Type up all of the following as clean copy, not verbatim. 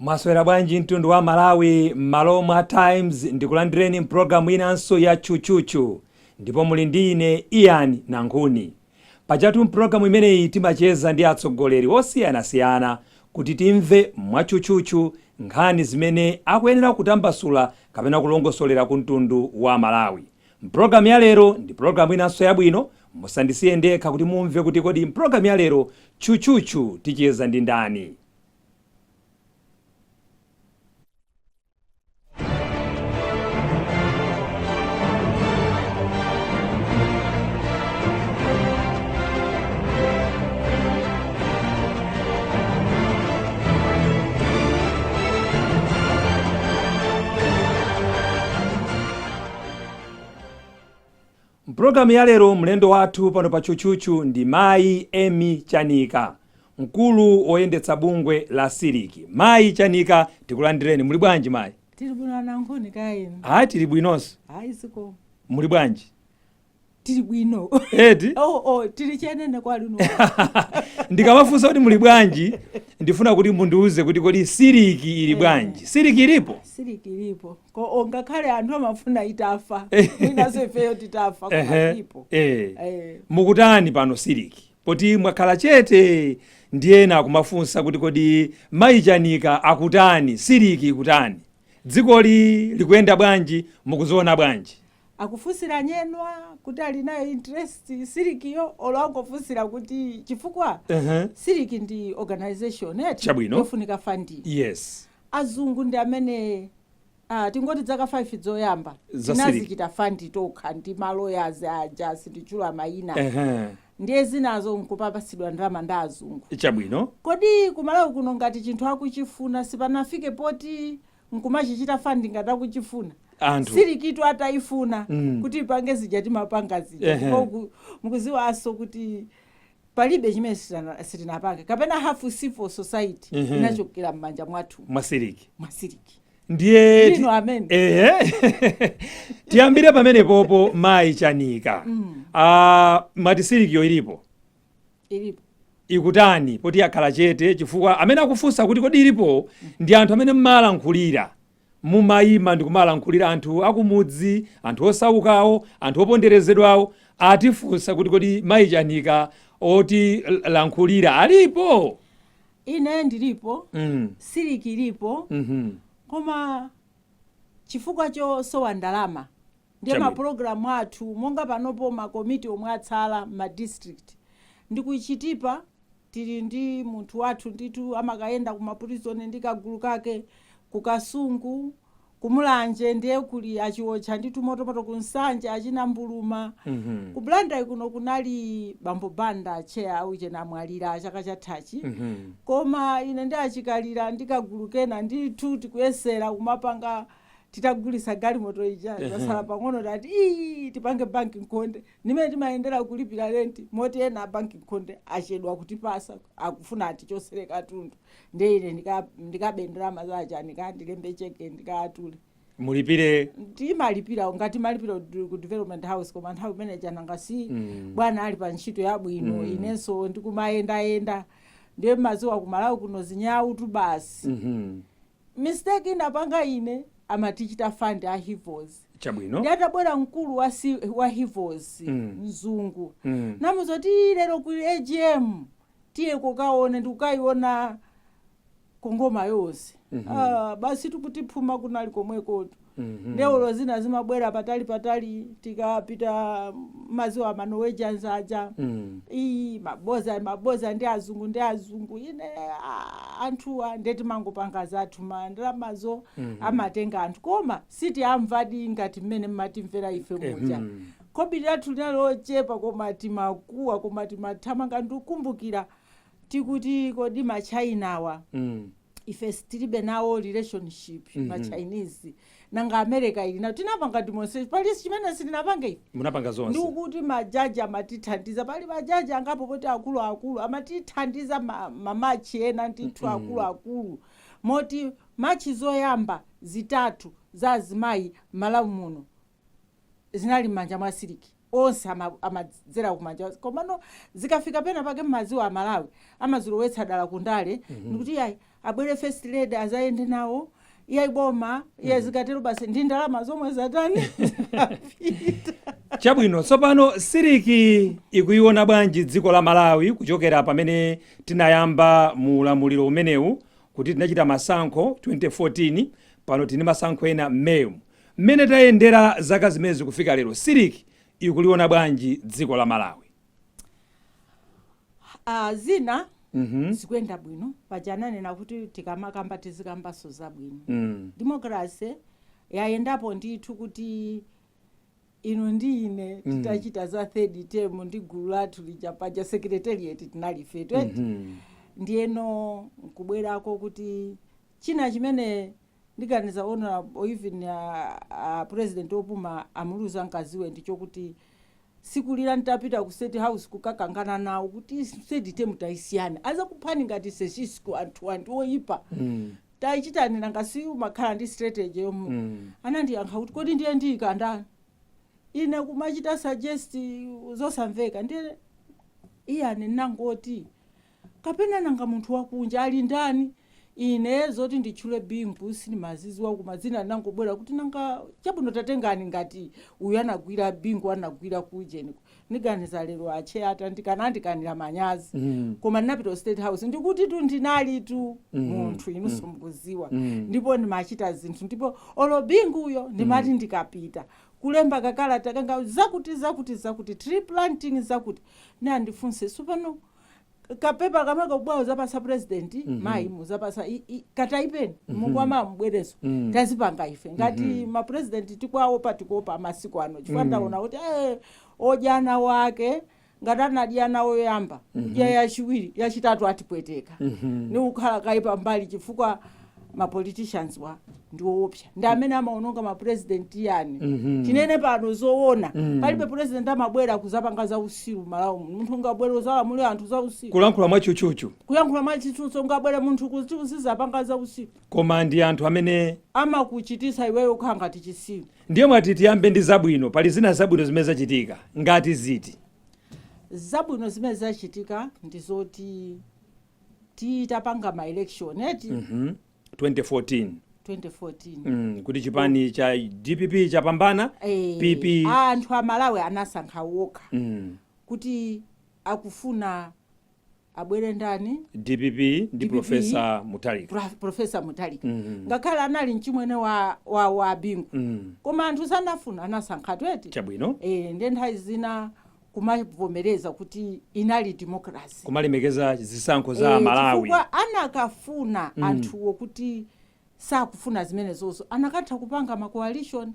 Mwaswera bwanji mtundu wa Malawi? M'malo mwa Times ndikulandireni mpulogalamu inanso ya Tchutchutchu, ndipo muli ndi ine Ian Nankhuni. Pajatu mpulogalamu imeneyi timacheza ndi atsogoleri osiyanasiyana kuti timve mwatchutchutchu nkhani zimene akuyenera kutambasula kapena kulongosolera ku mtundu wa Malawi. Mpulogalamu ya lero ndi pulogalamu inanso yabwino. Musandisiye ndekha kuti mumve kuti kodi mpulogalamu ya lero Tchutchutchu ticheza ndi ndani. Mpulogalamu ya lero mlendo wathu pano pa Tchutchutchu ndi Mayi Emmie Chanika, mkulu woyendetsa bungwe la CIRIC. Mayi Chanika, tikulandireni. Muli bwanji, mayi? Tili bwino, Anankhuni, kaya inu? Ayi, tili bwinonso. Ayi, zikomo. Muli bwanji? Tili bwino. Eti? Oh, tili chenene kwa lino. Ndikamafunsa kuti muli bwanji, ndifuna kuti mundiuze kuti kodi CIRIC ili bwanji? CIRIC ilipo? CIRIC ilipo. Ko ngakhale anthu amafuna itafa, mwinaso ifeyo titafa, koma ilipo. Mukutani pano CIRIC, poti mwakhala chete? Ndiyena akumafunsa kuti kodi Mayi Chanika akutani, CIRIC ikutani, dzikoli likuyenda bwanji, mukuziona bwanji? Akufunsira nyenwa kuti ali nayo interest CIRICyo, olo angofunsira kuti chifukwa CIRIC ndi organization eti yofunika funding. Azungu ndi amene tingoti zaka 5 zoyamba Za tinazichita fund tokha ndi ma lawyers aja, sitichula mayina. Ndiye zinazo nkupapatsidwa ndalama ndi azungu. Kodi kumalawi kuno ngati chinthu akuchifuna, sipanafike poti nkumachichita fund ngati akuchifuna anthu? CIRICtu atayifuna kuti ipange zija timapanga zija, ndipo mukuziwanso kuti palibe chimene sitinapange kapena hafu civil society inachokera m'manja mwathu. Mwa CIRIC. Mwa CIRIC. Ndiye Ndinu amene. Ehe, tiyambire pamenepopo, Mayi Chanika. Mwati CIRICyo ilipo? Ilipo. Ikutani, poti yakhala chete? Chifukwa amene akufunsa kuti kodi ilipo ndi anthu amene mmalankhulira, mumayima ndi kumalankhulira anthu akumudzi, anthu osaukawo, anthu oponderezedwawo. Atifunsa kuti kodi Mayi Chanika oti lankhulira alipo? Ine ndilipo. CIRIC ilipo. Koma chifukwa chosowa ndalama ndiye mapulogalamu athu, monga panopo makomiti omwe atsala ma district ndi kuchitipa, tili ndi munthu wathu ndithu amakayenda ku maprizoni ndi kagulu kake, kukasungu, kumulanje ndiye kuli achiotcha ndithu motomoto, kunsanje achina mbuluma. Ku Blantyre kuno kunali bambo Banda, chair auchena, amwalira chaka chathachi. Koma ine ndi achikalira ndi kagulu kena ndithu tikuyesera kumapanga. Titagulisa galimoto ija, tasala pang'ono, tati ii tipange banki nkhonde nimene timayendera kulipira renti, moti ena a banki nkhonde achedwa kutipasa, akufuna atichosere katundu. Ndiye ine ndikabe ndalama za Achanika, ndilembe cheke, ndikatule. Mulipire? Timalipira ngati malipiro ku development house, koma nthawi imene chananga si bwana ali pa ntchito yabwino. Inenso ndikumayendayenda, ndiye maziwa kumalawi kuno zinyawu tu basi. Mistake inapanga ine, amatichita fund a Hivos. Ndi atabwera mkulu wa Hivos, mzungu, namuzoti lero ku AGM tiye kukaone, ndikukayiona kongoma yonse. Ah, basi tikutiphuma kunali komwekotu. Ndeulo zina zimabwera patali patali, tikapita maziwa ma Norwegians aja. Iyi maboza maboza ndi azungu ndi azungu. Ine anthuwa ndeti mangopanga zathu, ma ndalamazo amatenga anthu, koma sitiamvadi ngati mmene mmatimvera ife muja. Khobiri lathu linali lochepa, koma timakuwa, koma timathamanga. Ndikukumbukira tikuti kodi machinawa, ife tilibe nawo relationship, ma Chinese, nanga America ili nawo? Tinapanga demonstration, pali chimene sitinapange ife. Munapanga zonse. Ndikuti majaji amatithandiza, pali majaji angapo poti akuluakulu amatithandiza ma march ena ndithu akuluakulu, moti march zoyamba zitatu za azimayi Malawi muno zinali m'manja mwa CIRIC. Onse amadzera kumanja, komano zikafika pena pake mmaziwa Amalawi amazilowetsa dala kundale. Ndikuti yayi, Abwere First Lady azayende nawo. Iye boma iye zikatero basi, ndi ndalama zomwe zatani, zapita. Chabwino, tsopano CDEDI ikuiona bwanji dziko la Malawi kuchokera pamene tinayamba mu ulamuliro umenewu, kuti tinachita masankho 2014, pano tini masankho ena mmewu, mmene tayendera zaka zimene zikufika lero, CDEDI ikuliona bwanji dziko la Malawi? Zina zikuyenda bwino. Paja ananena kuti tikamakamba tizikambanso zabwino. Democracy yayendapo ndithu, kuti inu ndi ine titachita za third term ndi gulu lathu lija, paja secretariat tinali ifetu, eti? Ndiyeno nkubwerako kuti china chimene ndiganiza honorable, even president opuma amuluza mkaziwe, ndichokuti sikulira ntapita ku State House kukakangana nawo kuti third term tayisiyana, azakuphani ngati sesisco, anthu oyipa. Tayichitani, nanga si umakhala ndi strategy yomwe. Anandiyankha kuti, "Kodi ndiye ndiyika ndani? Ine kumachita suggest zosamveka." Ndiye iyani nangoti kapena nanga munthu wakunja ali ndani? Ine zoti nditchule Bingu sindimaziziwa, koma dzina linangobwera kuti nanga chabwino, tatengani ngati uyu anagwira, Bingu anagwira kujeni. Ndiganiza lero ache atandikana andikanira manyazi. Koma ndinapita ku State House, ndikuti tu ndinali tu munthu, inunso mukuziwa. Ndipo ndimachita zinthu, ndipo olo Binguyo ndimati ndikapita kulemba kakalata kanga zakuti zakuti zakuti, tree planting zakuti, nandifunse sopano kapepa kamwe kakubwawo zapasa president. Mayi muzapasa kataipeni mukwama mubwereso. Tazipanga ife ngati mapresident tikwaopa, tikuopa masiku ano chifukwa ndaona kuti odyana wake ngati anadya nawo yoyamba, kudya yachiwiri, yachitatu atipweteka. Ni kukhala kayi pambali, chifukwa ma politicians wa ndiwoopsa, ndi amene amaononga mapresident yani. Tinene pano zoona, palibe president amabwera kuzapanga za usiru Malawi muno. Munthu ungabwere uzalamulira anthu za usiru? Kulankhula mwatchutchutchu. Kuyankhula mwachitsutso, ungabwere munthu kuti uzizapanga za usiru? Koma ndi anthu amene amakuchitisa iweyo kukhala ngati chisiru. Ndiye mwati tiyambe ndi zabwino. Pali zina zabwino zimene zachitika ngati ziti? Zabwino zimene zachitika ndi zoti titapanga ma election, eti? 2014. 2014. Kuti chipani cha DPP chapambana. PP. Anthu amalawi anasankha wokha kuti akufuna abwere ndani? DPP ndi DPP. Professor Mutharika. Professor Mutharika. Ngakhale anali mchimwene wa Bingu, koma anthu sanafuna, anasankha, eti? Chabwino. Ndiye nthawi zina kumavomereza kuti inali democracy. Kumalemekeza zisankho za Malawi. Chifukwa anakafuna anthuwo kuti sakufuna zimenezozo, anakatha kupanga ma coalition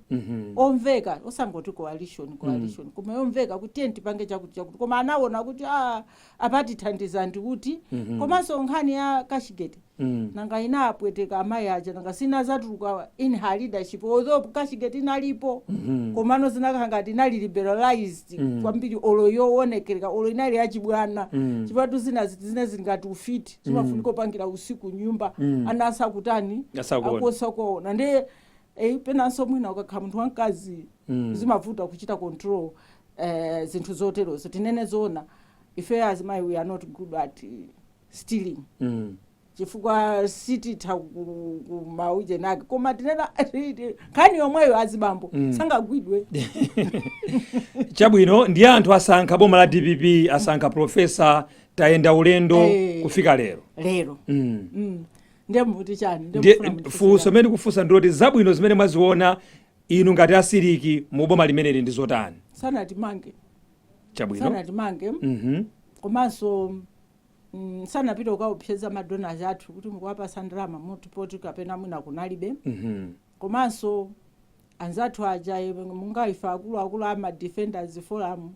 omveka, osangoti coalition coalition, koma yomveka kuti tiye tipange chakuti chakuti. Koma anaona kuti apatithandiza ndikuti komanso nkhani ya Cashgate, nanga ina apweteka amayi aja, nanga sina zatuluka in her leadership, although Cashgate inalipo, komano zinakhala ngati inali liberalized kwambiri, olo yowonekereka, olo inali yachibwana, chifukwa zina zine zingati ufiti zimafunika kupangira usiku nyumba, ana asakutani? Asakuona. Asakuona. Ndiye penanso mwina ukakhala munthu wamkazi zimavuta kuchita control zinthu zoterozo. Tinene zoona, ife azimayi we are not good at stealing, chifukwa sititha kumauje nake. Koma tinena nkhani yomweyo, azibambo sangagwidwe. Chabwino, ndiye anthu asankha boma la DPP, asankha professor, tayenda ulendo kufika lero. Lero. Ndiye mukuti chani? Ndiye Ndiye mufuna mundifunse funso chani? mene ndikufunsa ndiloti zabwino zimene mwaziona inu ngati a CDEDI mu boma limeneli ndi zotani? Sanatimange. Chabwino. Sanatimange. Komanso sanapite kukaopseza madonors athu kuti mukuwapasa ndalama mutipoti kapena mwina kunalibe. Komanso anzathu aja munga ife akuluakulu ama Defenders Forum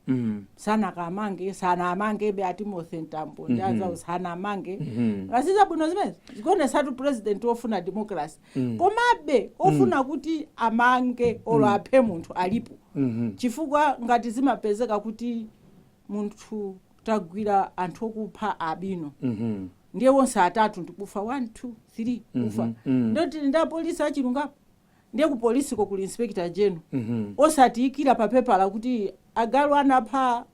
sanakamange, sanamangebe a Timothy Mtambo ndi anzawo, sanamange. Ngasiza bwino zimene zikuonesatu president wofuna democracy. Komabe ofuna kuti amange olo aphe munthu alipo, chifukwa ngati zimapezeka kuti munthu tagwira anthu okupha abino, ndiye wonse atatu ndikufa, 1 2 3 kufa, ndoti ndi apolisi achilungamo? Ndiye ku polisiko kuli inspector general, osatiyikira pa pepala kuti agalu anapha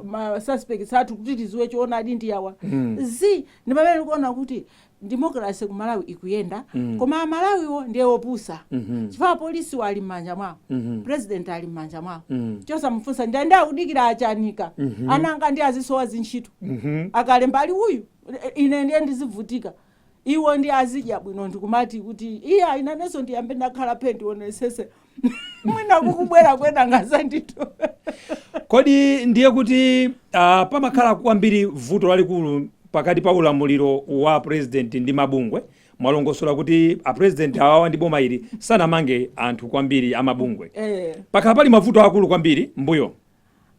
Ma suspects athu kuti tiziwe choonadi ndi awa. Zi ndi pamene ndikuona kuti democracy ku Malawi ikuyenda, koma Amalawiwo ndiye opusa, chifukwa polisi ali m'manja mwawo, president ali m'manja mwawo. Chosamufunsa ndi ndi akudikira achanika ananga ndi azisowa zintchito. Akalemba ali uyu, ine ndiye ndizivutika, iwo ndi azidya bwino. Ndikumati kuti iya, inanenso ndiyambe ndakhala phe, ndionesese mwina kukubwera kwena ngazandito. Kodi ndiye kuti pamakhala kwambiri vuto lalikulu pakati pa ulamuliro wa president ndi mabungwe? Mwalongosola kuti a president awawa ndi boma ili sanamange anthu kwambiri amabungwe. Pakhala pali mavuto akulu kwambiri mbuyo.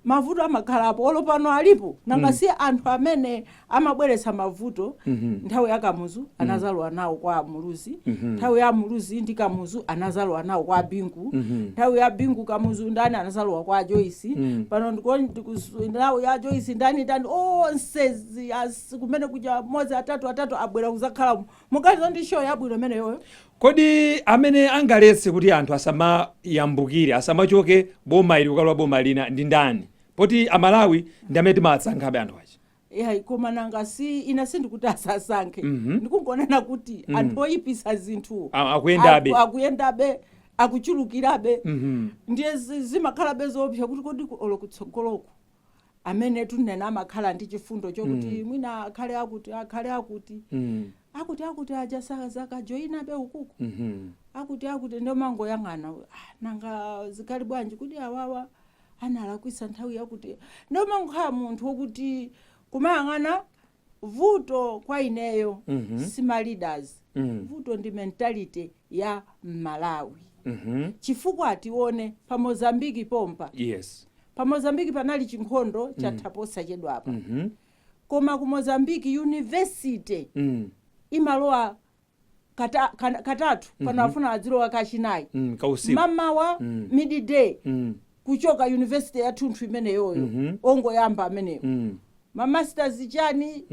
Mavuto amakhalapo, olo pano alipo. Nanga si anthu amene amabweretsa mavuto nthawi ya Kamuzu anazalowa nawo kwa Muluzi, nthawi ya Muluzi ndi Kamuzu anazalowa nawo kwa Bingu, nthawi ya Bingu, Kamuzu, ndani anazalowa kwa Joyce. Pano nthawi ya Joyce, ndani ndani onse kumene kuja mmodzi, atatu atatu abwera kuzakhala muganizo ndi show yabwino imeneyoyo. Kodi amene angaletse kuti anthu asamayambukire, asamachoke boma ili kukalowa boma lina ndi ndani, poti Amalawi ndi amene timatsankhabe anthu aja? Yayi, koma nanga si ine sindikuti asasankhe. Ndikungonena kuti anthu oyipisa zinthu Akuyendabe. Akuyendabe, akuchulukirabe. Ndiye zimakhalabe zoopsa kuti kodi olo kutsogoloko amene tunena amakhala ndi chifundo chokuti mwina akhale akuti, akhale akuti, akuti akuti aja sakajoyinabe ukuku, akuti akuti ndio mangoyang'ana, ah, nanga zikhali bwanji kuti awawa analakwisa nthawi yakuti? Ndio mangokhala munthu wokuti kumayang'ana. Vuto kwa ineyo sima leaders, vuto ndi mentality ya Malawi, chifukwa tione pa Mozambiki pompa. Pa Mozambiki panali chinkhondo chatha posachedwapa, koma ku Mozambiki university imalowa katatu, pano afuna adzilowa kachinayi. Kausiku. Mamawa, midday, kuchoka university yathunthu imeneyoyo, ongoyamba ameneyo, ma masters chani,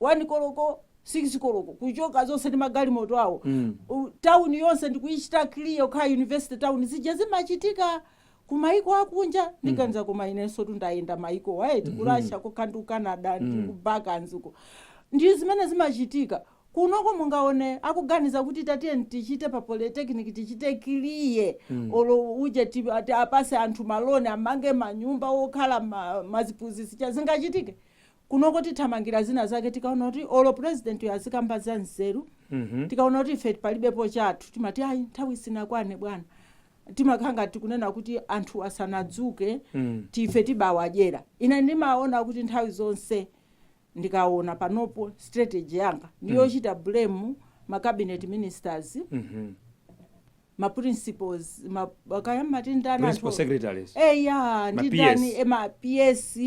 1 koloko, 6 koloko kuchoka, zonse ndi magalimoto awo. Town yonse ndikuichita clear kukhala university town. Zija zimachitika kumaiko akunja, ndiganiza, koma inenso tundayenda maiko waiti, ku Russia kokha ndi ku Canada ndi ku Balkans uko, ndi zimene zimachitika. Kunoko mungaone akuganiza kuti tatiye tichite pa polytechnic, tichite clear, olo uje apase anthu ma loan amange manyumba okhala maziphunzitsi cha zingachitike kunoko? Tithamangira zina zake. Tikaona kuti olo president uyo azikamba za nzeru, tikaona kuti ife palibepo chathu, timati ayi, nthawi sinakwane bwana. Timakhala ngati tikunena kuti anthu asanadzuke, tife tibawadyera. Ine ndimaona kuti nthawi zonse ndikaona panopo strategy yanga ndiyochita blame ma cabinet ministers, ma principals, ma kaya mati ndani Principal anthu- secretaries. Eya, Ma ndi ndani. PS. Ma PS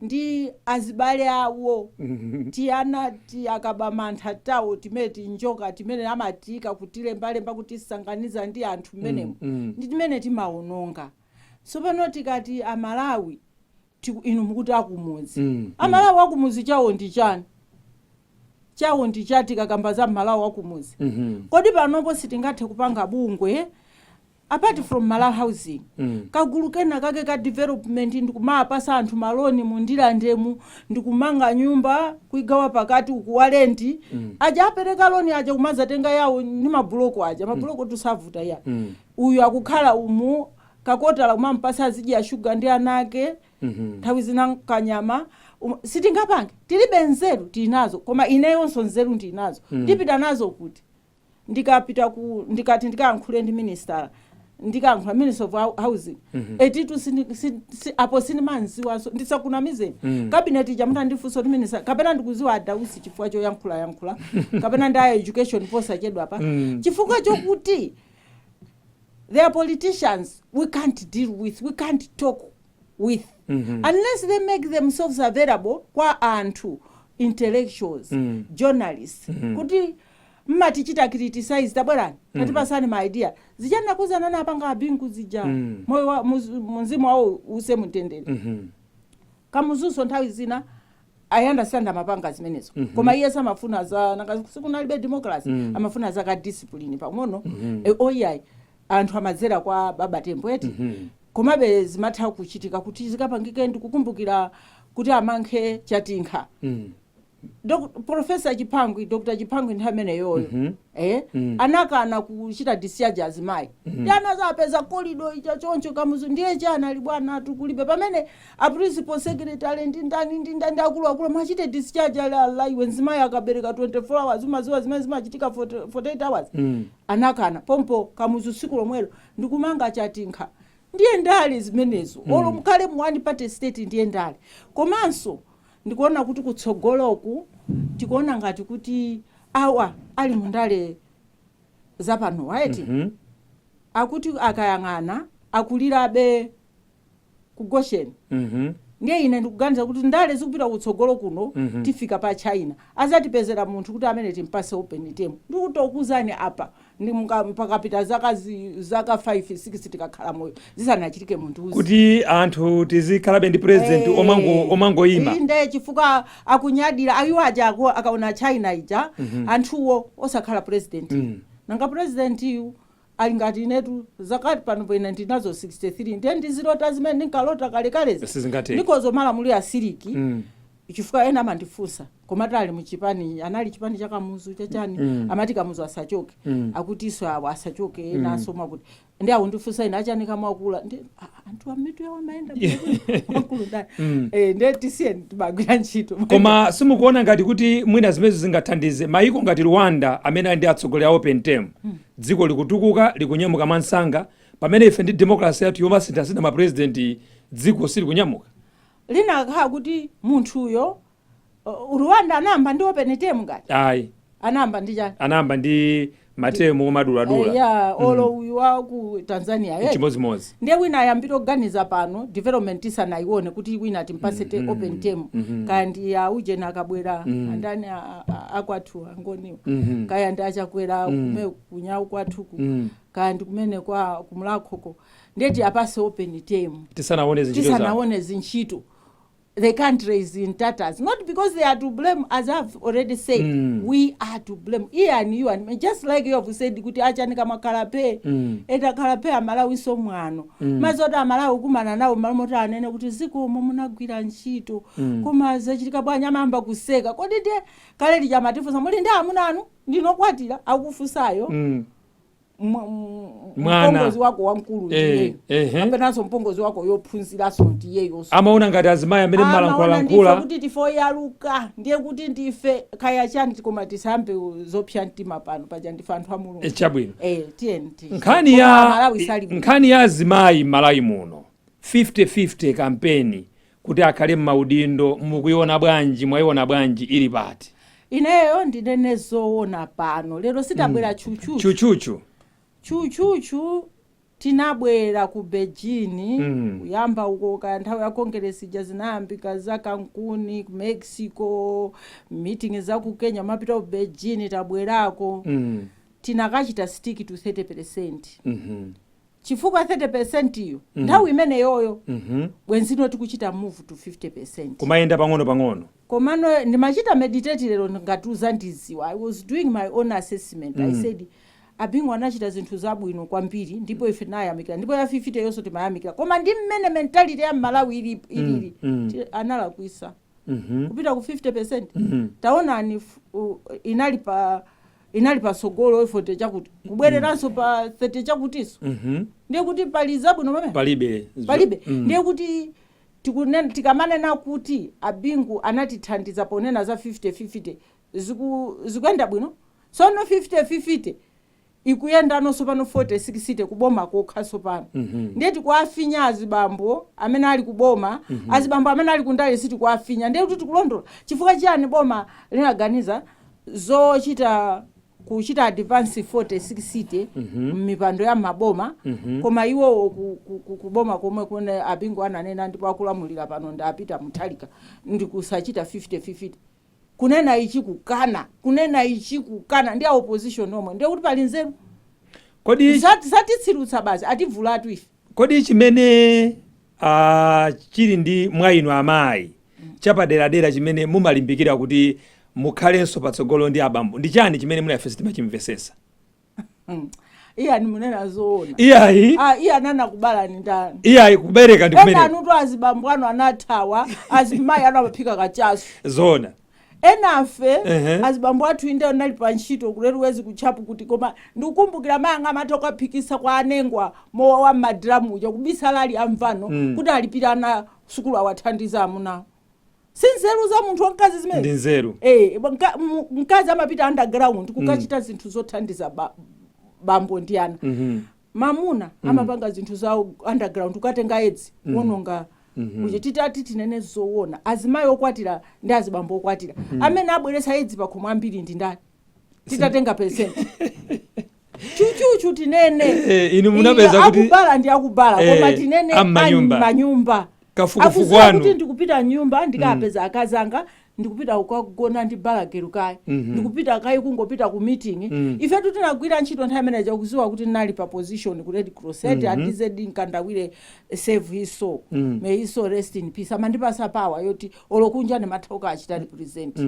ndi azibale awo, tiyana ti akabamantha tawo timene tinjoka timene amatika kutilembalemba kutisanganiza ndi anthu mmenemo, ndi timene timawononga. Tsopano tikati Amalawi inu mukuti akumudzi, Amalawi akumudzi chawo ndi chani? Chawo ndi chati kakamba za Malawi akumudzi? Kodi panopo sitingathe kupanga bungwe apart from Malawi Housing, kagulu kena kake ka development, ndikumapasa anthu ma loan mundilandemu, ndikumanga nyumba kuigawa pakati, uku wa rent aja apereka loan aja kumazatenga yawo ndi mabuloko aja, mabuloko tusavuta ya, uyu akukhala umu kakotala kumampasa azidya shuga ndi anake, nthawi zina kanyama. Sitingapange? Tilibe nzeru? Tinazo, koma ineyonso nzeru ndinazo. Ndipita nazo kuti ndikapita ku ndikati ndikayankhule ndi minister, ndikayankhula Minister of Housing, etitu apo sindimanziwanso, ndisakunamizeni. Cabinet ija mutandifunsa kuti minister, kapena ndikuziwa Adausi chifukwa choyankhula yankhula, kapena ndi a education posachedwa pa, chifukwa chokuti they are politicians we can't deal with, we can't talk with, unless they make themselves available kwa anthu, intellectuals, journalists, kuti mmatichita criticize, tabwerani, tatipasani ma idea. Zichanakuzana napanga Abingu zija, moyo wa mzimu wawo use mtendere. Kamuzuso nthawi zina I understand amapanga zimenezo, koma iye samafuna za nanga sikunalibe democracy, amafuna za ka discipline pang'ono. Oyayi, anthu amadzera kwa Baba Tembo eti. Komabe zimatha kuchitika kuti zikapangike. Ndikukumbukira kuti amankhe Chatinkha, Professor Chipangwi, Dr Chipangwi, nthawi imeneyoyo anakana kuchita discharge azimayi. Ndi anazapeza corridor icha choncho, Kamuzu ndiye chana ali bwana atukulibe, pamene a principal secretary ndi ndani ndi ndani akuluakulu machite discharge. Ali ala, iwe, mzimayi akabereka 24 hours, umaziwa zimene zimachitika 40 48 hours? Anakana pompo Kamuzu siku lomwelo ndikumanga Chatinkha. Ndiye ndale zimenezo. Olo mukhale mu one party state, ndiye ndale. Komanso ndikuona kuti kutsogoloku tikuona ngati kuti awa ali mundale zapano waiti akuti akayang'ana akulirabe ku Gosheni. Ndiye ine ndikuganiza kuti ndale zikupita kutsogolo kuno, tifika pa China, azatipezera munthu kuti amene timpase open term. Ndikutokuzani apa ndi pakapita zaka 5 6 tikakhala moyo, zisanachitike munthu uzi. Kuti anthu tizikhalabe ndi president omangoyima. Inde, chifukwa akunyadira ayiwo aja akaona China ija, anthuwo osakhala president. Nanga president iyu ali ngati inetu zakati pano poine ndinazo 63, ndiye ndizilota zimene ndinkalota kalekalezi. Sizingatheke. Ndikozo malamuliro a siliki. Chifukwa ena amandifunsa, komati ali muchipani, anali chipani cha Kamuzu chachani, amati Kamuzu asachoke, akuti iso awo asachoke, enanso mwakuti ndi akundifunsa ine achani kamwakula ndi anthu amitu yawo amayenda wakulu ndani. Ndiye tisiye timagwira ntchito. Koma simukuona ngati kuti mwina zimenezo zingathandize mayiko ngati Rwanda amene ali ndi atsogoleri a open term, dziko likutukuka, likunyamuka mwansanga, pamene ife ndi democracy yathu yomasinthasintha mapresident dziko silikunyamuka? Linakhala kuti munthuyo, Rwanda anayamba ndi open term ngati? Ayi. Anayamba ndi chani? Anayamba ndi matemu omaduladula. Ya, olo uyu wa ku Tanzania, eh. Chimodzimodzi. Ndiye wina ayambire kuganiza pano, development isanayione, kuti wina timpase te open term. Kaya ndi aujeni akabwera, andani akwathu angoniwa, kaya ndi achakwera kume kunyawu kwathuku, kaya ndi kumene kwa kumulakhoko, ndeti apase open term. Tisanaone zintchito zawo. Tisanaone zintchito. The country is in tatters, not because they are to blame. As I've already said, we are to blame, ian, you and me. Just like you have said kuti achanika makhala pe, etakhala pe Amalawiso mwano. Mazoti Amalawi kumana nawo malomoti anene kuti zikomo munagwira ntchito, koma zachitika bwanji? Amayamba kuseka. Kodi ndiye kale lija amatifunsa, muli ndi amuna anu, ndinokwatira, akufunsayo Mwana. Mpongozi wako wamkulu ndiyeyo, kapenanso mpongozi wako yophunziranso ndiyeyonso. Amaona ngati azimayi amene Amaona ndife mmalankhulalankhula kuti tifoyaluka, ndiye kuti ndife kaya chani, koma tisambe zopsa mtima pano paja ndife anthu a Mulungu. Chabwino. Tiyeni Nkhani Koma ya Malawi sali bwino. Nkhani ya azimayi m'Malawi muno, 50-50 kampeni kuti akhale m'maudindo, mukuiona bwanji? Mwayiona bwanji? Ili pati? Ineyo ndinene zoona pano lero, sitabwera chuchuchu. Chuchuchu. Chuchuchu tinabwera ku Beijing, kuyamba uko kaya nthawi ya Congress ija zinayambika za Cancun, ku Mexico, meeting za ku Kenya, mapita ku Beijing, tabwerako. Tinakachita stick to 30%, chifukwa 30% iyo nthawi imeneyoyo bwenzino tikuchita move to 50%. Kumayenda pang'ono pang'ono. Komano ndimachita meditate lero, ngatiuza ndiziwa, I was doing my own assessment. I said Abingu anachita zinthu zabwino kwambiri, ndipo ife tinayamikira, ndipo ya 50 yonso timayamikira, koma ndi mmene mentality ya Mmalawi ilili, analakwisa kupita ku 50%. Taonani, inali pasogolo 40 chakuti, kubwereranso pa 30 chakutiso. Ndiye kuti pali zabwino pamene? Palibe. Palibe. Ndiye kuti tikamanena kuti Abingu anatithandiza ponena za 50-50, zikuyenda bwino. Sono 50-50 ikuyendanonso pano 40-60 kuboma kokhaso pano. Ndiye tikuafinya azibambo amene ali kuboma, azibambo amene ali kundale sitikuafinya. Ndiye kuti tikulondola. Chifukwa chiyani boma linaganiza zochita kuchita advance 40-60 m'mipando ya maboma, koma iwowo kuboma komwe kune Abingu ananena, ndipo akulamulira pano ndi apita Muthalika, ndikusachita 50-50? Kunena ichi kukana, kunena ichi kukana, ndi a opposition omwe. Ndiye kuti pali nzeru? Kodi Satitsirutsa basi, ativulatu ife. Kodi chimene chili ndi mwa inu amayi chapaderadera chimene mumalimbikira kuti mukhalenso patsogolo ndi abambo ndi chani, chimene muli ife sitimachimvesesa? Iyani, munena zoona? Iyayi. Ah, iye ananakubala ni ndani? Iyayi, kubereka ndi Ena kumene. anutu azibambo anu anathawa, azimayi anu amaphika kachasu. Zona. Enafe azibambo athu inde anali pa ntchito kuleruwezi kutchapu kuti, koma ndikukumbukira mayi anga amatha kukaphikisa kwa anengwa mowa wa m'madiramu uja, kubisala ali amvano kuti alipire ana sukulu, awathandiza amunawo. Si nzeru za munthu wamkazi zimene? Ndi nzeru. Eh, mkazi amapita underground kukachita zinthu zothandiza bambo ndi ana. Mamuna amapanga zinthu za underground, kukatenga edzi, kuononga kuja. Titati tinene zoona, azimayi okwatira ndi azibambo okwatira amene abweretsa edzi pakhomo ambiri ndi ndani? Titatenga percent, chuchuchu tinene. Eh, inu munapeza Iya, kuti akubala ndi akubala, koma tinene am'manyumba. Manyumba. Kafukufuku Akuziwa anu. kuti ndikupita nyumba ndikapeza akazanga, ndikupita kukagona ndi balagero kayi, ndikupita kayi kungopita ku meeting. Ifetu tinagwira ntchito nthawi imeneyi kuziwa kuti ndinali pa position ku Red Cross eti. Atizedi Nkandawire, save his soul, may his soul rest in peace, amandipasa power yoti olokunja ndimatha kukachita represent.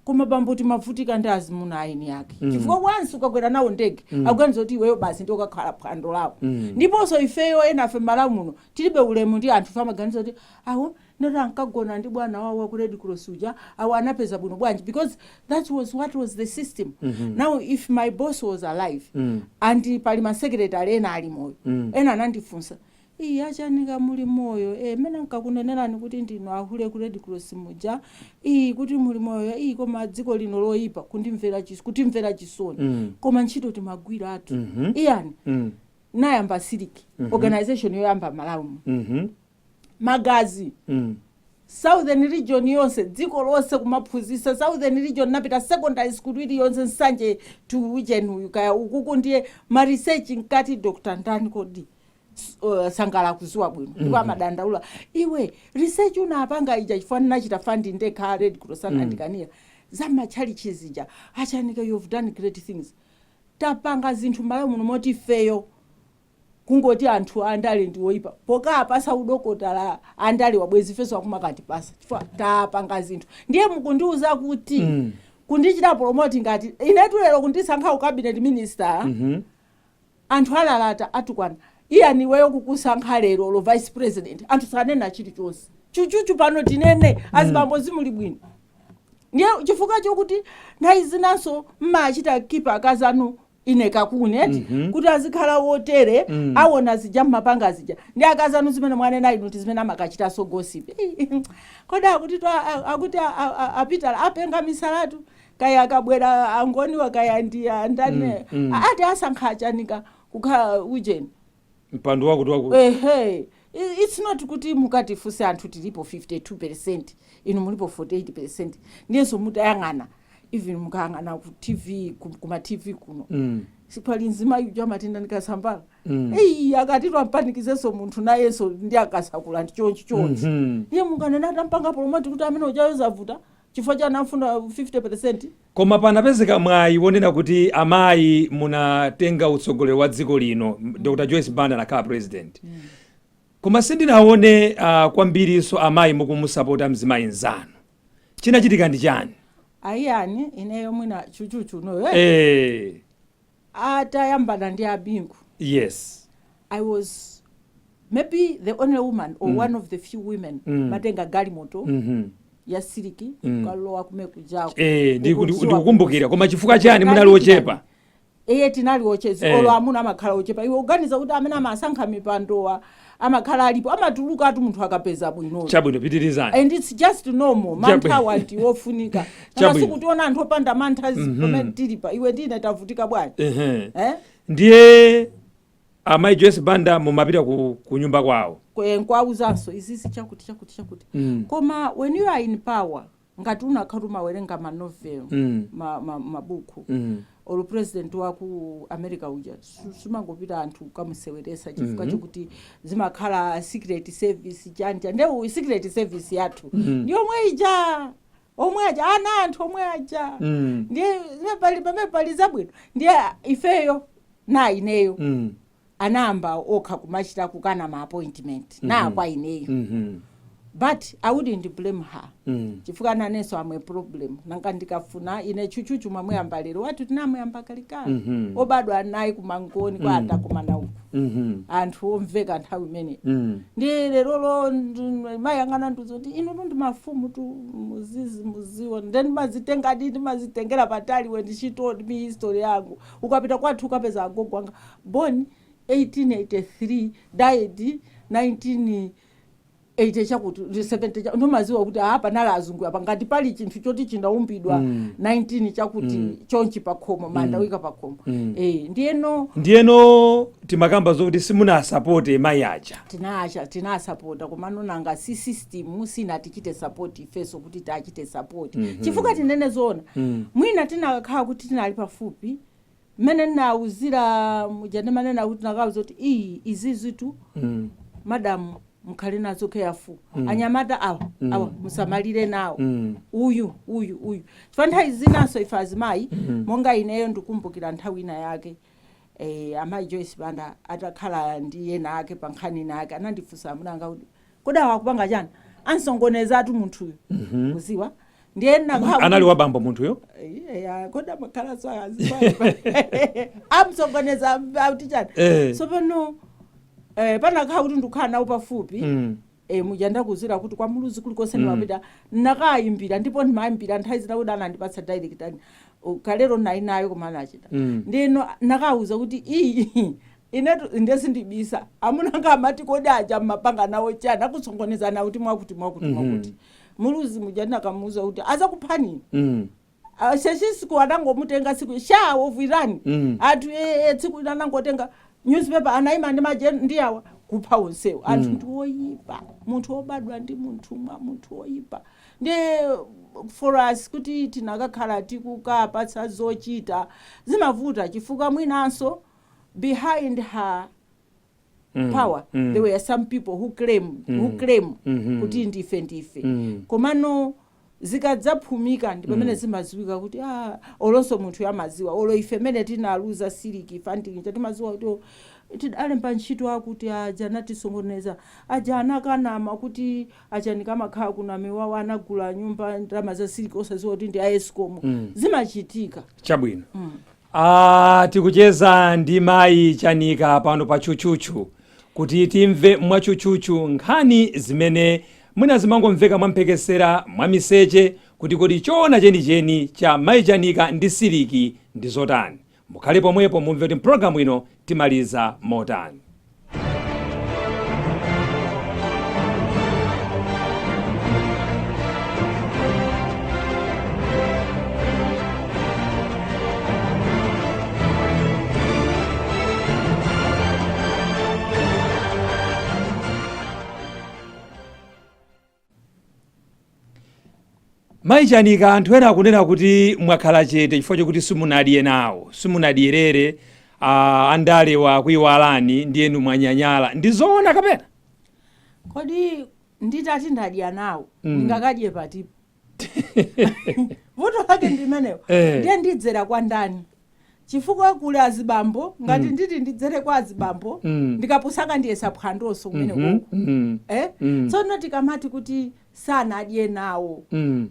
Koma bambo timavutika ndi azimuna aini yake, chifukwa once ukakwera nawo ndege, akuganiza kuti iweyo basi ndi ukakhala phwando lawo. Ndiponso ifeyo enafe Malawi muno tilibe ulemu ndi anthu. Amaganiza kuti awo ndoti ankagona ndi bwana wawo wa ku Red Cross uja, awo anapeza bwino bwanji, because that was what was the system. Now if my boss was alive and pali masekretary ena ali moyo, ena anandifunsa, "Iyi achanika muli moyo e, mene nkakunenerani kuti ndinu ahule ku Red Cross muja, iyi kuti muli moyo iyi, koma dziko lino loyipa," kutimvera chisoni. Koma ntchito timagwira athu. Iyani, nayamba siliki organization yoyamba Malawi muno. Magazi. Southern Region yonse, dziko lonse kumaphunzitsa. Southern Region napita secondary school iliyonse, Nsanje to uchenuyu kaya ukuku, ndiye ma research nkati Dr ndani kodi, Sangala kuziwa bwino, ndipo amadandaula, "Iwe, research unapanga ija," chifukwa ndinachita fund ndekha, Red Cross anandikanira, za matchalichi zija, "Achanika, you've done great things." Tapanga zinthu Malawi muno moti ifeyo kungoti anthu andale ndi oyipa, pokapasa udokotala andale wabwezi ifenso akumakatipasa, chifukwa tapanga zinthu. Ndiye mukundiuza kuti kundichita promote ngati inetu lero kundisankha u cabinet minister, anthu alalata, atukwana. Iyani, iweyo kukusankha lero lo vice president, anthu sanena chilichonse. Chuchuchu pano tinene, azibambo zimuli bwino, ndiye chifukwa chokuti nthawi zinanso mmachita keep akazi anu ine kakuni eti, kuti azikhala wotere. Awona zija mmapanga zija ndi akazi anu zimene mwanena inu ndi zimene amakachitanso gossip. Kodi akuti akuti apitala apenga misalatu kaya, akabwera angoniwa kaya ndi andani, ati asankha achanika kukhala ujeni. Mpando wakuti wakuti. Ehe, it's not kuti mukatifunse anthu tilipo 52, inu mulipo 48. Ndiyenso mutayang'ana, even mukayang'ana ku TV, kuma TV kuno, sipali mzimayi uja amatinda ndikasambala. Eyi, akati twampanikizenso munthu nayenso ndi akasakula ndi chonchi chonchi. Ndiye mukanena atampanga promote kuti amene ujayo zavuta chifukwa chanafuna 50. Koma panapezeka mwayi wonena kuti amayi munatenga utsogoleri wa dziko lino, Dr Joyce Banda anakhala president, koma sindinaone kwambirinso amayi mukumusapota mzimayi nzanu. Chinachitika ndi chani? Ayani, ineyo mwina chuchuchu noyo, atayambana ndi abingu, I was maybe the only woman or one of the few women matenga galimoto ya siliki kalowa kumekujako. Eh, ndikukumbukira. Koma chifukwa chani munali ochepa? Iye, tinali ochezi. Olo amuna amakhala ochepa. Iwe uganiza kuti amene amasankha mipandowa amakhala alipo? Amatuluka atu munthu akapeza bwinoyo. Chabwino, pitirizani. And it's just normal. Manthawa ndi ofunika. Nakasukutiona anthu opanda mantha pamene tilipa, iwe ndine tavutika bwanji? Eh? Ndiye amayi Joyce Banda mumapita ku nyumba kwawo? Nkwauzanso izizi chakuti chakuti chakuti. Koma when you are in power, ngati unakhala umawerenga ma novel, mabuku, olo president wa ku America uja, sumangopita anthu kukamuseweresa chifukwa chokuti zimakhala secret service chanja. Nde uyu secret service yathu ndi omwe ija, omwe aja, ana anthu omwe aja. Ndiye zimene pali pamene pali zabwino, ndiye ifeyo na ineyo anayamba okha kumachita kukana ma appointment na kwa ineyo. But I wouldn't blame her, chifukwa nanenso am a problem. Nanga ndikafuna ine chuchuchu mwamuyamba lero, watu tinamuyamba kalekale. Obadwa naye kumangoni kwa atakumana uku, anthu omveka nthawi imene. Ndi lerolo mayang'ana ndizoti inu tu ndi mafumu tu, muzizi muziwa, then mazitenga ndi ndimazitengera patali when she told me history yangu. Ukapita kwathu ukapeza agogo anga born 1883, died 19 80 chakuti 70 ndomaziwa kuti apa nali azungu apa. Ngati pali chinthu choti chinaumbidwa 19 chakuti chonchi pakhomo, manda wika pakhomo. Ndiyeno Ndiyeno timakamba zokuti simunasapote mayi aja. Tinacha tinasapota, komano nanga si system sinatichite support ifeso kuti tachite support, chifukwa tinene zoona, mwina tinakakhala kuti tinali pafupi mmene ndinawuzira muja, ndimanena kuti nakauza kuti iyi izizitu, madamu, mukhale nazo careful. Anyamata awa, awa musamalire nawo. Uyu, uyu, uyu, chifukwa nthawi zinanso ife azimayi, monga ineyo ndikumbukira nthawi ina yake, amayi Joyce Banda atakhala ndi ena ake pa nkhani ina ake, anandifunsa amunanga kuti, "Kodi awa akupanga chani? Ansongonezatu munthuyu." Kuziwa ndiye nakhala Anali wabambo munthuyo? Iya, kodi amakhala so azimayi amsongoneza auti chani? So pano panakhala kuti ndikukhala nawo pafupi, muja ndakuzira kuti kwa Muluzi kulikonse ndimapita nakayimbira, ndipo ndimayimbira nthawi zina kuti anandipatsa direct ani kalero nayi nayo, koma anachita. Ndino nakawuza kuti iyi inetu ndesindibisa, amunanga amati, "Kodi aja mmapanga nawo chani? Akusongoneza nawo kuti mwakuti mwakuti mwakuti." Muluzi muja ndinakamuuza kuti azakuphani. Sesisiku anangomutenga siku sha wovwirani. Anthu tsiku lina anangotenga newspaper, anayima ndi maje ndi awa kupha onsewo. Anthu ndi oyipa, munthu wobadwa ndi munthu mwa munthu woyipa. Ndi for us kuti tinakakhala tikukapatsa zochita zimavuta, chifukwa mwinanso behind her power there were some people who claim kuti ndife ndife. Komano zikadzaphumika ndi pamene zimaziwika kuti olonso munthu amaziwa, olo ife mene tinaluza siliki funding timaziwa kuti oh, tidalemba ntchito akuti aja anatisongoneza, aja anakanama kuti achanika amakhala kuna miwawa, anagula nyumba ndalama za siliki osaziwa kuti ndi a ESCOM. Zimachitika. Chabwino. Tikucheza ndi mayi Chanika pano pa Tchutchutchu kuti timve mwatchutchutchu nkhani zimene mwina zimangomveka mwamphekesera, mwamiseche, kuti kodi choona chenicheni cha mayi Chanika ndi siliki ndi zotani. Mukhale pomwepo mumve kuti mpulogalamu ino timaliza motani. Mayi Chanika, anthu ena akunena kuti mwakhala chete chifukwa chokuti simunadye nawo, simunadyerere, andalewa akuiwalani, ndiyenu mwanyanyala. Ndi zoona kapena? Kodi nditati ndadya nawo, ndingakadye patipo? Vuto lake ndimenewo. Ndiye ndidzera kwa ndani? Chifukwa kuli azibambo, ngati nditi ndidzere kwa azibambo, ndikapusaka ndiyesa phwandonso kumene koko. Tsono tikamati kuti sanadye nawo,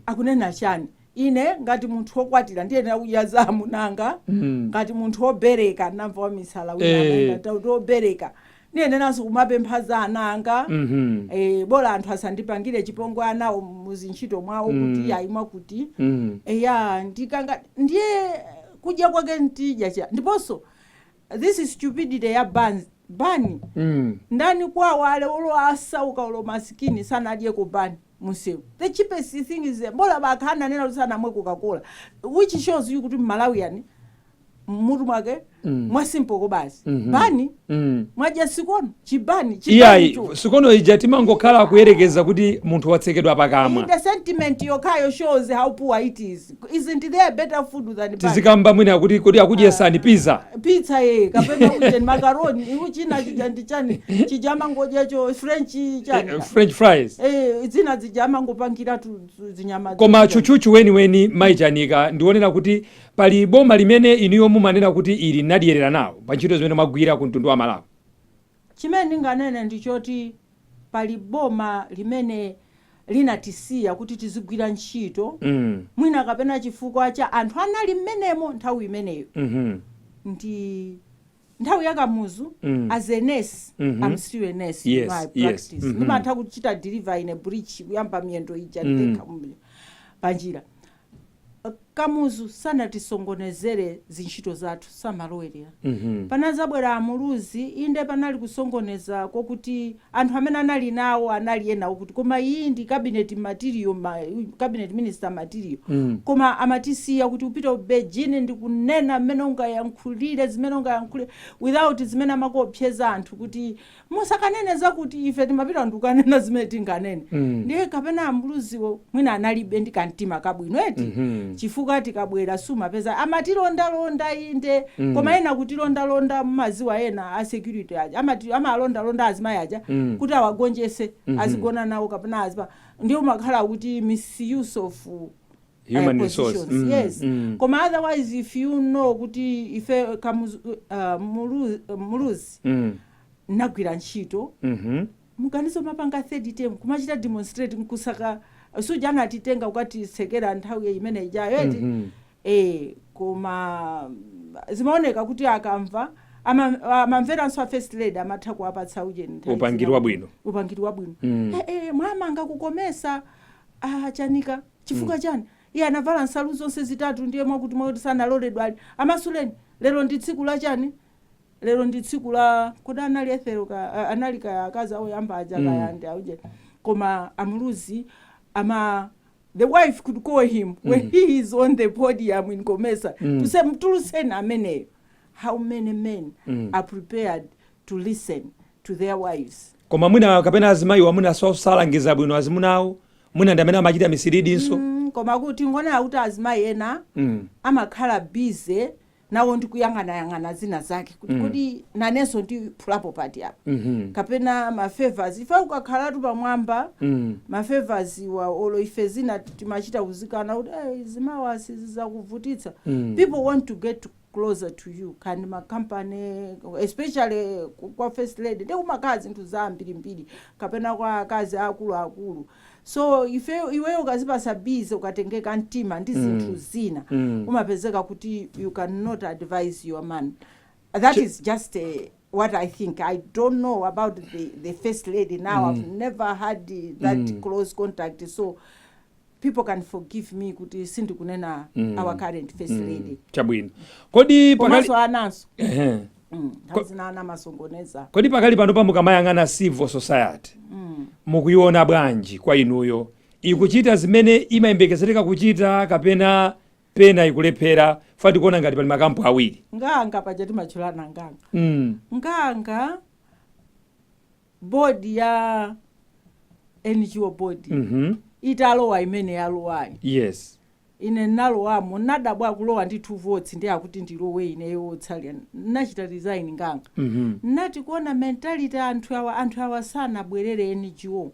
akunena chani? Ine ngati munthu wokwatira ndiyenera kudya za amunanga. Ngati munthu wobereka, ndamva wamisala wina anaenda kuti wobereka ndiyeneranso kumapempha za ana anga. Bola anthu asandipangire chipongwe anawo muzintchito mwawo kuti ayimwa kuti eya ndikanga ndiye kudya kwake ntidya cha. Ndiponso this is stupidity ya bani. Ndani kwawo ale olo asauka olo masikini sanadyeko bani munsewu? The cheapest thing is bola bakhana nena kuti sanamwe Coca-Cola, which shows you kuti Mmalawian mmutu mwake mwa simple ko basi. Bani mwadya sikono, chibani. Iyayi. Chibani. Sikono ija timangokhala kuyerekeza kuti munthu watsekedwa pakamwa. The sentiment yokhayo shows how poor it is. Isn't there better food than bani? Tizikamba mwina kuti kodi akudyesani pizza? Pizza ye, kapena uje macaroni, uchina chija ndi chani chija mangodya cho French chani? French fries. Zina zija mangopangira zinyama. Koma tchutchutchu weniweni, mayi Chanika, ndionera kuti pali boma limene inuyo mumanena kuti ili nadyerera nawo pa ntchito zimene mwagwira ku mtundu wa Malawi? Chimene ndinganene ndichoti pali boma limene Linatisiya kuti tizigwira ntchito, mwina kapena chifukwa cha anthu anali mmenemo nthawi imeneyo. Ndi nthawi yakamuzu. As a nurse, I'm still a nurse. You know, I practice. Ndimatha kuchita deliver in a breech, kuyamba miyendo ija ndekha panjira. Kamuzu sanatisongonezere zintchito zathu, samalowerera. Panazabwera Amuluzi, inde panali kusongoneza kokuti anthu amene anali nawo anali enawo kuti koma iyi ndi cabinet material, cabinet minister material. Koma amatisiya kuti upite ku Beijing ndikunena mmene ungayankhulire, zimene ungayankhule, without zimene amakuopseza anthu kuti musakanene zakuti. Ife timapita ndikukanena zimene tinganene. Ndiye kapena Amuluziwo mwina analibe ndi kamtima kabwino eti, chifukwa tikabwera sumapeza amatilondalonda, inde. Koma ena kutilondalonda, mmaziwa ena a security aja amalondalonda azimayi aja kuti awagonjese, azigona nawo kapena azipa. Ndiye umakhala kuti misuse of human resource. Positions. Yes. Koma otherwise, if you know kuti ife Kamuzu, Muluzi nagwira ntchito, muganizo mapanga third term kumachita demonstrate nkusaka suja anatitenga kukatisekera nthawi imene ijayo eti. Koma zimaoneka kuti akamva amamveranso a first lady, amatha kuwapatsa ujeni nthawi Upangiri zina. Wabwino. Upangiri wabwino. Mwamanga kukomesa, ah, Chanika chifukwa chani? Iye anavala nsalu zonse zitatu, ndiye mwakuti mwakuti sanaloledwa ali amasuleni. Lero ndi tsiku la chani? Lero ndi tsiku la kodi anali Ethelo ka anali ka akazi awoyamba aja, kaya ndi auje. Koma Amuluzi ama the wife could call him when he is on the podium in Comesa to say, "Mtuluseni ameneyo." How many men are prepared to listen to their wives? Koma mwina kapena azimayiwa mwina salangiza bwino azimunawo, mwina ndi amene amachita misleadinso. Koma kuti ngonera kuti azimayi ena amakhala busy nawo ndi kuyang'anayang'ana zina zake kuti kodi nanenso ndiphulapo pati apa, kapena mafavors. Ife ukakhalatu pamwamba, mafavors wa olo ife zina timachita kuzikana kuti hey, zimawa sizakuvutitsa. People want to get closer to you, kandi makampani, especially kwa first lady, ndi kumakhala zinthu zambirimbiri kapena kwa akazi akuluakulu. So ife iweyo ukazipasa busy, ukatengeka mtima ndi zinthu zina, umapezeka kuti you cannot advise your man. That is just what I think. I don't know about the first lady now. I've never had that close contact, so people can forgive me kuti sindikunena our current first lady. Chabwino. Kodi pakali Komanso ananso nthawi zina ana amasongoneza. Kodi pakali pano pamukamayang'ana civil society, mukuiona bwanji kwa inuyo? Ikuchita zimene imayembekezereka kuchita kapena pena ikulephera? Fa tikuona ngati pali makampu awiri. Nganga paja timachulana nganga. Nganga board ya NGO board italowa imene yalowayi, ine nalowamo, nadabwa kulowa ndi two votes, ndi akuti ndilowe ineyo otsalira, nachita resign nganga. Nati kuona mentality anthu awa, anthu awa sanabwerere NGO,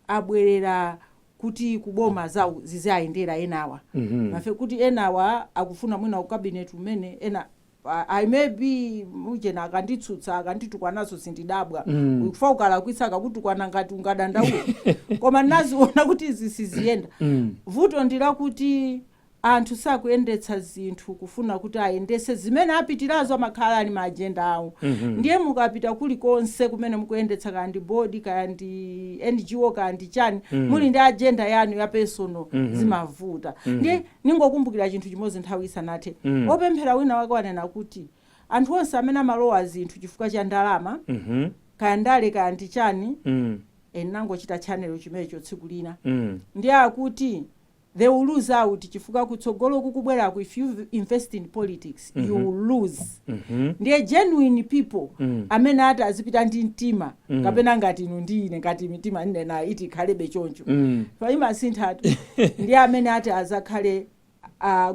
abwerera kuti kuboma zawo zizayendera enawa. Mafe kuti enawa akufuna mwina ku cabinet umene ena I may be mujena akanditsutsa, akanditukwanaso sindidabwa. Kufa ukalakwitsa akakutukwana ngati ungadandaule, koma naziona kuti izi siziyenda. Vuto ndilakuti anthu sakuyendetsa zinthu kufuna kuti ayendese zimene apitirazo, amakhala ali ma agenda awo. Ndiye mukapita kulikonse kumene mukuyendetsa, kaya ndi board, kaya ndi NGO, kaya ndi chani, muli ndi agenda yanu ya personal, zimavuta. Ndiye ningokumbukira chinthu chimodzi nthawi isanathe. Opemphera wina wake wanena kuti anthu onse amene amalowa zinthu chifukwa cha ndalama, kaya ndale, kaya ndi chani, nangochita channel chimenecho tsiku lina, ndiye akuti they will lose out chifukwa kutsogolo kukubweraku, if you invest in politics, you will lose. Ndiye genuine people amene ati azipita ndi mtima, kapena ngati inu ndi ine, ngati mitima ndinena iti ikhalebe choncho, imasinthatu, ndiye amene ati azakhale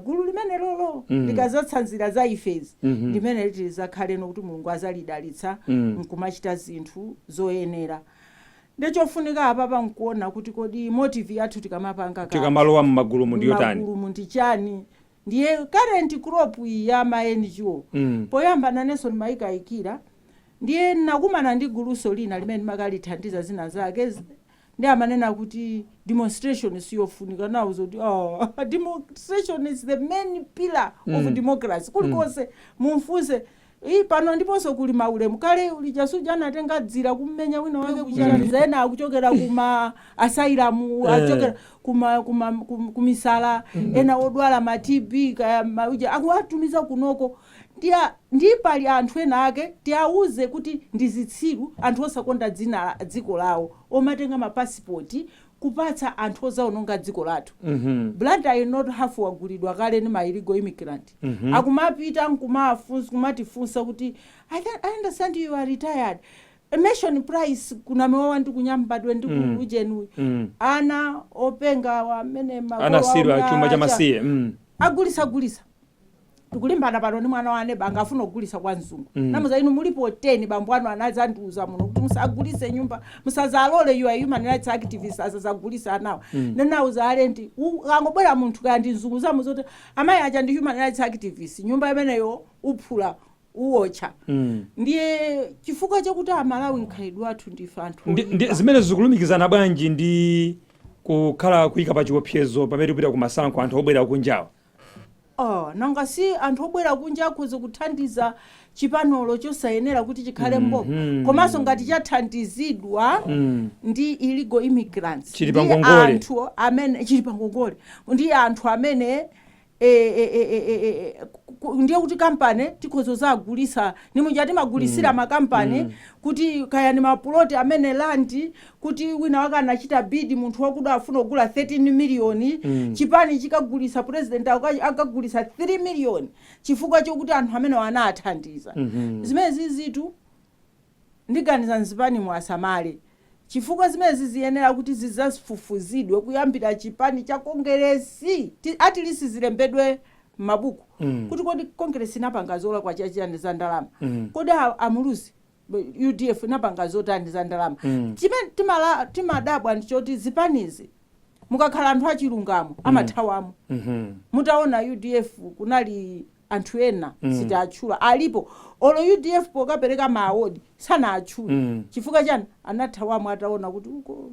gulu limene lolo likazatsanzira za ifezi, limene liti lizakhale nokuti Mulungu azalidalitsa nkumachita zinthu zoyenera. Ndichofunika apapa nkuona kuti kodi motive yathu tikamapanga tikamalowa mmagulumu ndiyotani? Magulumu ndi chani? Ndiye current crop iyi ya ma NGO, poyamba nanenso ndimayikayikira. Ndiye nakumana ndi guluso lina limene ndimakalithandiza zina zake. Ndi amanena kuti demonstration siyofunika. Nawuza kuti, oh, demonstration is the main pillar of democracy. Kulikonse mumfunse i pano, ndiponso kuli maulemu. Kale ulijasuja anatenga dzira kummenya wina wake kuchalaniza. Ena akuchokera kuma asylum, achokera kumisala, ena odwala ma TB, kaya mauja akuwatumiza kunoko. Ndi pali anthu ena ake tiawuze kuti ndi zitsiru, anthu osakonda dziko lawo, omatenga mapasipoti kupatsa anthu ozaononga dziko lathu. Blantyre not half wagulidwa kale ndi ma illegal immigrant. Akumapita nkumafunsa, kumatifunsa kuti, I understand you are retired, mention price kunamiwawa ndi kunyambadwe ndi kuujenuyu." Ana openga amene makolo Anasiyidwa awo chuma cha masiye. Agulisa, tikulimbana pano ndi mwana wa aneba, angafuna kugulisa kwa mzungu. Namuza, "Inu mulipo 10, bambo anu anazandiuza muno kuti musagulise nyumba, musazalole. You are human rights activist, asazagulisa anawa." Nenauza alenti, angobwera munthu kaya ndi mzungu, zamuzoti amayi aja ndi human rights activist, nyumba imeneyo uphula, uwotcha. Ndiye chifukwa chakuti Amalawi mkhalidwe wathu ndife anthu Ndi oyipa. Zimene zikulumikizana bwanji ndi kukhala kuyika pa chiopsezo pamene tikupita kumasankho anthu obwera kunjawa? Oh, nanga si anthu obwera kunja akhoza kuthandiza chipanolo chosayenera kuti chikhale mboma? Komanso ngati chathandizidwa ndi illegal immigrants, Chili ndi pa ngongole. anthu amene chili pa ngongole, ndi anthu amene ndiye kuti kampani tikhoza zagulisa, nimuja timagulisira makampani kuti kaya ni mapuloti amene land, kuti wina wake anachita bid, munthu wakuda afuna kugula 13 miliyoni, chipani chikagulisa, president akagulisa 3 miliyoni chifukwa chokuti anthu amene anathandiza. Zimene zizitu ndiganiza mzipani mwasamale, chifukwa zimene ziyenera kuti zizafufuzidwe kuyambira chipani cha Kongeresi. At least zilembedwe m'mabuku kuti kodi Kongeresi inapanga zolakwa chachiyani za ndalama? Kodi amuluzi UDF inapanga zotani za ndalama? Chimene timadabwa ndichoti zipanizi mukakhala anthu achilungamo amathawamo. Mutaona UDF kunali anthu ena, sitiatchula, alipo olo UDF pokapereka ma award sanatchule. Chifukwa chani? Anathawamo ataona kuti uko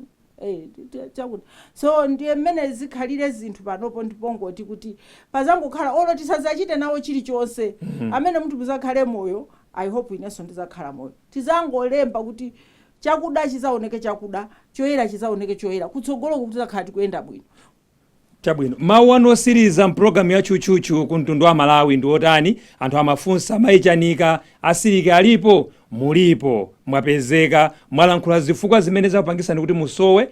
chakuti. So ndiye mmene zikhalire zinthu panopo, ndipongoti kuti pazangokhala olo tisazachite nawo chilichonse, amene munthu muzakhale moyo, I hope inenso ndizakhala moyo, tizangolemba kuti chakuda chizaoneke chakuda, choyera chizaoneke choyera, kutsogoloko kuti tizakhala tikuyenda bwino. Chabwino, mawu anu osiriza mpulogalamu ya Tchutchutchu ku mtundu wa Malawi ndi otani? Anthu amafunsa, "Mayi Chanika asilike alipo?" Mulipo, mwapezeka, mwalankhula zifukwa zimene zakupangisani kuti musowe,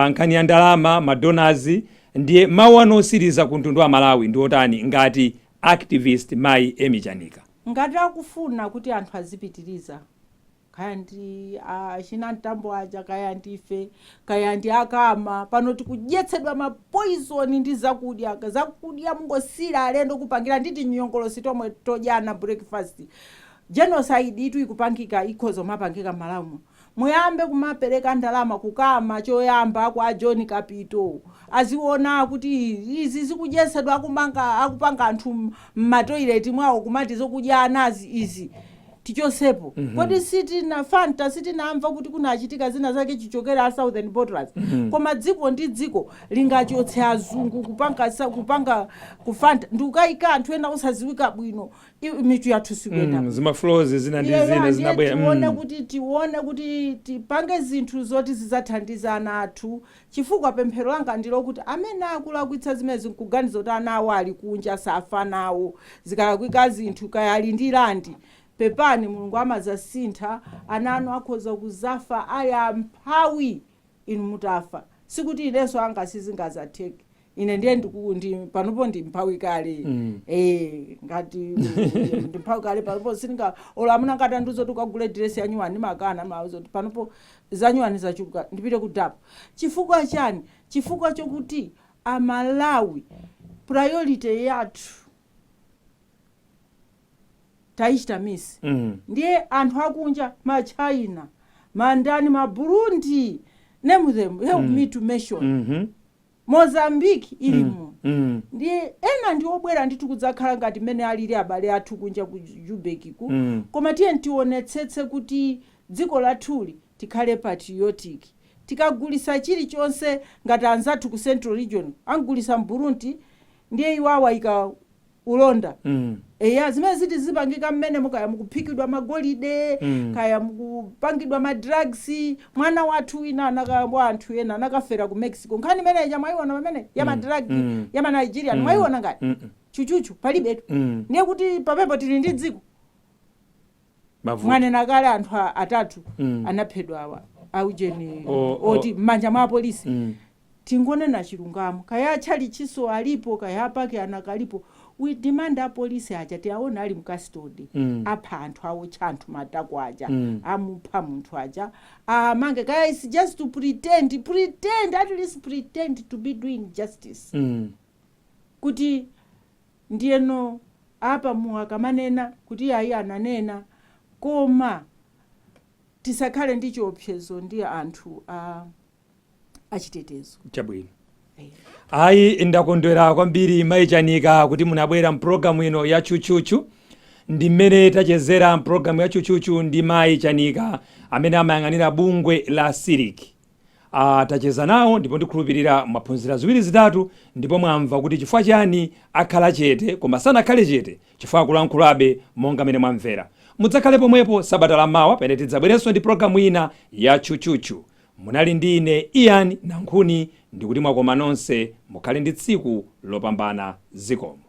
nkhani ya ndalama, ma donors. Ndiye mawu anu osiriza ku mtundu wa Malawi ndi otani ngati activist mayi Amy Chanika? Ngati akufuna kuti anthu azipitiriza, kaya ndi achina Mtambo aja, kaya ndife, kaya ndi akama, pano tikudyetsedwa ma poison ndi zakudya. Zakudya mungosira alendo kupangira nditi nyongolosi tomwe todyana breakfast. Genocide itu ikupangika, ikhoza kumapangika m'Malawi muno. Muyambe kumapereka ndalama kukama choyamba kwa John Kapito, aziona kuti izi zikudyetsedwa, akumanga, akupanga anthu m'matoileti mwawo kumati zokudya anazi izi tichosepo. Kodi sitina Fanta, sitinamva kuti kunachitika zina zake chichokera a Southern Bottlers? Koma dziko ndi dziko lingachotse azungu kupanga kupanga kufanta ndikukayika anthu ena osaziwika bwino? Mitu yathu sikuyenda. Zima flows zina ndi zina Ndiye zinabwera. Tione kuti tione kuti tipange zinthu zoti zidzathandiza ana athu, chifukwa pemphero langa ndilokuti amene akulakwitsa zimene nkuganiza kuti ana awo ali kunja safa nawo zikalakwika zinthu, kaya ali ndi land, pepani, Mulungu amazasintha. Ana anu akhoza kuzafa ali amphawi inu mutafa. Sikuti inenso anga sizingazatheke, ine ndiye panopo ndi mphawi kale. Ngati ndi mphawi kale panopo, sininga olo amuna ngati andiuza kuti ukagule diresi ya nyuwani, makana mauza kuti panopo za nyuwani zachuluka, ndipite ku dapo. Chifukwa chani? Chifukwa chokuti Amalawi priority yathu tayichita miss. Ndiye anthu akunja, Machina, mandani, Maburundi, name them, help me to mention, Mozambique ili muno. Ndiye ena ndi obwera ndithu kudzakhala ngati mmene alili abale athu kunja ku Jubekiku. Koma tiye tionetsetse kuti dziko lathuli tikhale patriotic. Tikagulisa chilichonse ngati anzathu ku Central Region angulisa mburundi, ndiye iwawa ika ulonda. Eya, zimene ziti zipangika mmenemo, kaya mukuphikidwa magolide, kaya mukupangidwa madrugs. Mwana wathu wina anakabwa, anthu ena anakafera ku Mexico. Nkhani imeneyi mwayiona pamene ya madrug ya maNigerian? Mwayiona ngati? Mm. Chuchuchu palibetu. Ndiye kuti papepo tili ndi dziko? Mavuto. Mwanena kale anthu atatu anaphedwa awa aujeni oti m'manja mwa apolisi. Tingonena chilungamo, kaya tchalichiso alipo, kaya apake anakalipo. We demand apolisi aja tiaone ali mcustody. Apha anthu, awotcha anthu matako aja, amupha munthu aja, amange. Kaya is just to pretend, pretend, at least pretend to be doing justice. Kuti ndiyeno apa mu akamanena kuti ayi, ananena, koma tisakhale ndi chiopsezo ndi anthu a achitetezo. Chabwino. Ayi, ndakondwera kwambiri, Mayi Chanika, kuti munabwera mpulogalamu ino ya Tchutchutchu. Ndi mmene tachezera mpulogalamu ya Tchutchutchu ndi Mayi Chanika amene amayang'anira bungwe la SILC. Tacheza nawo ndipo ndikhulupirira mwaphunzira ziwiri zitatu, ndipo mwamva kuti chifukwa chani akhala chete, koma sanakhale chete chifukwa akulankhulabe monga mmene mwamvera. Mudzakhale pomwepo sabata la mawa pamene tidzabwerenso ndi pologalamu ina ya Tchutchutchu. Munali ndi ine Ian Nankhuni, ndikuti mwakoma nonse, mukhale ndi tsiku lopambana. Zikomo.